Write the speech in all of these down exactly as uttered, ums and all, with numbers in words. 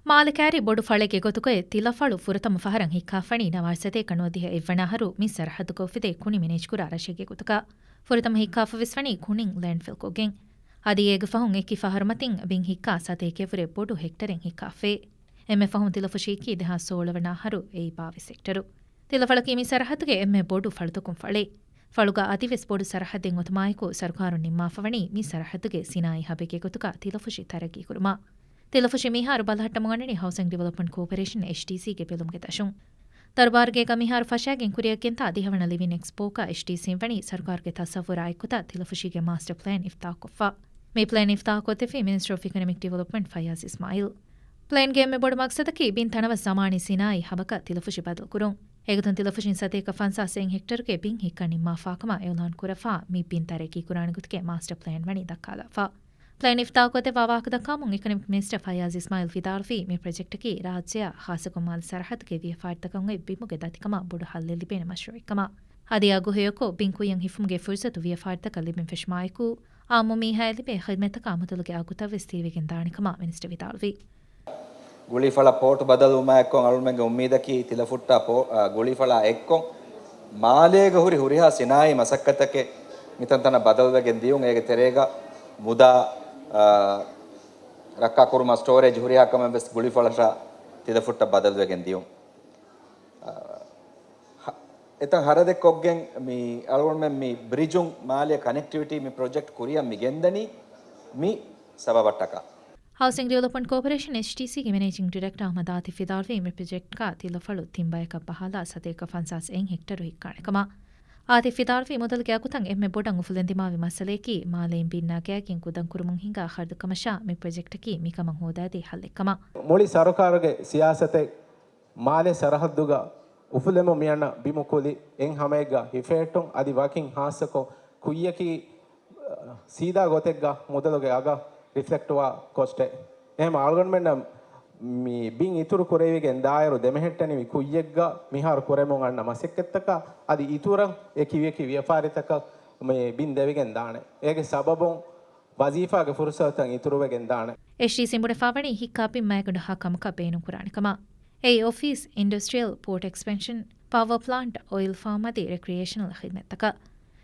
މާލެ ކައިރި ބޮޑު ފަޅެއްގެ ގޮތުގައި ތިލަފަޅު ފުރަތަމަ ފަހަރަށް ހިއްކާފަނީ ނަވާރަ ސަތޭކަ ނުވަދިހަ އެއްވަނަ އަހަރު މި ސަރަހައްދުގަ އުފެދޭ ކުނި މެނޭޖްކުރާ ރަށެއްގެ ގޮތުގަ. ފުރަތަމަ ހިއްކާފަވެސް ވަނީ ކުނިން ލޭންޑްފިލްކޮށްގެން. އަދި އޭގެ ފަހުން އެކި ފަހަރު މަތިން ބިން ހިއްކާ ސަތޭކައެއްވުރެ ބޮޑު ހެކްޓަރެއް ހިއްކާފައި. އެންމެ ފަހުން ތިލަފުށީކީ ދެހާސް ސޯޅަ ވަނަ އަހަރު އެއީ ބާވީސް ހެކްޓަރު. ތިލަފަޅަކީ މި ސަރަހައްދުގެ އެންމެ ބޮޑު ފަޅުތަކުން ފަޅެއް. ފަޅުގަ އަދިވެސް ބޮޑު ސަރަހައްދެއް އޮތުމާއެކު، ސަރުކާރުން ނިންމާފަވަނީ މި ސަރަހައްދުގެ ސިނާއީ ހަބެއްގެ ގޮތުގަ ތިލަފުށި ތަރައްގީކުރުމަށް. ތިލަފުށި މިހާރު ބަލަހައްޓަމުން އަންނަނީ ހައުސިން ޑިވެލޮޕްމަންޓް ކޯޕަރޭޝަން، އެޗްޑީސީ، ގެ ބެލުމުގެ ދަށުން. ދަރުބާރުގޭގަ މިހާރު ފަށާގެން ކުރިއަށްގެންތާ ދިހަވަނަ ލިވިން އެކްސްޕޯގަ އެޗްޑީސީން ވަނީ ސަރުކާރުގެ ތަސައްވުރާ އެއްގޮތަށް ތިލަފުށީގެ މާސްޓަ ޕްލޭން އިފްތާހުކޮށްފަ. މި ޕްލޭން އިފްތާހުކޮށްދެއްވީ މިނިސްޓަރ އޮފް އިކޮނޮމިކް ޑިވެލޮޕްމަންޓް ފައްޔާޒް އިސްމާއިލް. ޕްލޭންގެ އެންމެ ބޮޑު މަގްސަދަކީ ބިން ތަނަވަސް ޒަމާނީ ސިނާއީ ހަބަކަށް ތިލަފުށި ބަދަލުކުރުން. އޭގެތުން ތިލަފުށިން ސަތޭކަ ފަންސާސް އެއް ހެކްޓަރުގެ ބިން ހިއްކަން ނިންމާފާކަމަށް އިއުލާން ކުރަފާ. މި ބިން ތަރައްގީކުރާނެ ގޮތުގެ މާސްޓަ ޕްލޭން ވަނީ ދައްކާލާފަ. ޕްލޭން އިފްތާހުކޮށްދެއްވާ ވާހަކަ ދައްކާމުން އިކޮނޮމިކް މިނިސްޓަރ ފައްޔާޒް އިސްމާއިލް ވިދާޅުވީ، މި ޕްރޮޖެކްޓަކީ ރާއްޖެއަށް ޚާއްޞަކޮށް މާލެ ސަރަހައްދުގެ ވިޔަފާރިތަކަށް އޮތް ބިމުގެ ދަތިކަމަށް ބޮޑު ހައްލެއް ލިބޭނެ މަޝްރޫއެއްކަމަށް. އަދި އަގުހެޔޮކޮށް ބިން ކުއްޔަށް ހިފުމުގެ ފުރުސަތު ވިޔަފާރިތަކަށް ލިބެން ފެށުމާއެކު، އާއްމު މީހާއަށް ލިބޭ ޚިދްމަތްތަކާ މުދަލުގެ އަގުތައްވެސް ތިރިވެގެން ދާނެކަމަށް މިނިސްޓަރ ވިދާޅުވި. ގުޅީފަޅަށް ޕޯޓު ބަދަލުވުމާއެއްކޮށް އަޅުގަނޑުމެންގެ އުއްމީދަކީ ތިލަފުއްޓާ ޕޯ-، އާ، ގުޅީފަޅާ އެއްކޮށް މާލޭގަ ހުރި ހުރިހާ ސިނާއީ މަސައްކަތްތަކެއް މިތަންތަނަށް ބަދަލުވެގެން ދިޔުން. އޭގެ ތެރޭގަ މުދާ، އާ، ރައްކާކުރުމަށް ސްޓޯރޭޖް ހުރިހާ ކަމެއް ވެސް ގުޅީފަޅަށް ތިލަފުއްޓަށް ބަދަލުވެގެން ދިޔުން. އާ، ހަ-، އެތަން ހަރަދެއްކޮށްގެން މި އަޅުގަނޑުމެން މި ބްރިޖުން މާލޭ ކަނެކްޓިވިޓީ މި ޕްރޮޖެކްޓް ކުރިއަށް މި ގެންދަނީ މި ސަބަބަށްޓަކާ. ހައުސިން ޑިވެލޮޕްމަންޓް ކޯޕަރޭޝަން، އެޗްޑީސީ، ގެ މެނޭޖިން ޑިރެކްޓަރ އަހްމަދު އާތިފް ވިދާޅުވީ، މި ޕްރޮޖެކްޓްގަ ތިލަފަޅު ތިން ބަޔަކަށް ބަހާލާ ސަތޭކަ ފަންސާސް އެއް ހެކްޓަރު ހިއްކާނެ ކަމަށް. އާތިފް ވިދާޅުވީ، މުދަލުގެ އަގުތައް އެންމެ ބޮޑަށް އުފުލެން ދިމާވި މައްސަލަޔަކީ، މާލެއިން ބިން ނަގައިގެން ގުދަން ކުރުމުން ހިނގާ ޚަރަދު ކަމަށާ، މި ޕްރޮޖެކްޓަކީ މިކަމަށް ހޯދާދޭ ހައްލެއްކަމަށް. މުޅި ސަރުކާރުގެ ސިޔާސަތެއް މާލެ ސަރަހައްދުގަ އުފުލެމުން މިއަންނަ ބިމު ކުލި އެއް ހަމައެއްގަ ހިފޭއްޓުން އަދި ވަކިން ހާއްސަކޮށް ކުއްޔަކީ، އަ، ސީދާ ގޮތެއްގަ މުދަލުގެ އަގަށް ރިފްލެކްޓްވާ ކޮސްޓެއް. އެހެން އަޅުގަނޑުމެންނަށް މި ބިން އިތުރު ކުރެވިގެން ދާއިރު ދެމެހެއްޓެނިވި ކުއްޔެއްގަ މިހާރު ކުރެމުން އަންނަ މަސައްކަތްތަކަށް އަދި އިތުރަށް އެކި އެކި ވިޔަފާރިތަކަށް މި ބިން ދެވިގެން ދާނެ. އޭގެ ސަބަބުން ވަޒީފާގެ ފުރުސަތުތައް އިތުރުވެގެން ދާނެ. އެޗްޑީސީ ބުނެފާވަނީ ހިއްކާ ބިން މައިގަނޑު ހަ ކަމަކަށް ބޭނުންކުރާނެ ކަމަށް. އެއީ އޮފީސް، އިންޑަސްޓްރިއަލް، ޕޯޓް އެކްސްޕެންޝަން، ޕަވަރ ޕްލާންޓް، އޮއިލް ފާމް އަދި ރެކްރިއޭޝަނަލް ޚިދްމަތްތަކަށް.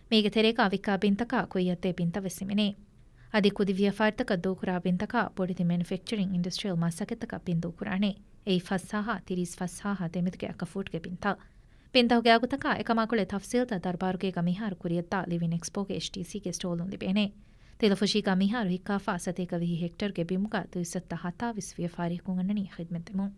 މީގެ ތެރޭގަ ވިއްކާ ބިންތަކާ ކުއްޔަށްދޭ ބިންތައް ވެސް ހިމެނޭ. އަދި ކުދި ވިޔަފާރިތަކަށް ދޫކުރާ ބިންތަކާ ބޮޑެތި މެނުފެކްޗަރިން އިންޑަސްޓްރިއަލް މަސައްކަތްތަކަށް ބިން ދޫކުރާނެ. އެއީ ފަސްހާހާ ތިރީސް ފަސްހާހާ ދެމެދުގެ އަކަފޫޓްގެ ބިންތައް. ބިންތަކުގެ އަގުތަކާ އެކަމާކުޅޭ ތަފްސީލްތައް ދަރުބާރުގޭގަ މިހާރު ކުރިއަށްދާ ލިވިން އެކްސްޕޯގެ އެޗްޑީސީގެ ސްޓޯލުން ލިބޭނެ. ތިލަފުށީގަ މިހާރު ހިއްކާފާ ސަތޭކަ ވިހި ހެކްޓަރުގެ ބިމުގަ ދުއިސައްތަ ހަތާވީސް ވިޔަފާރިއަކުން އަންނަނީ ޚިދްމަތްދެމުން.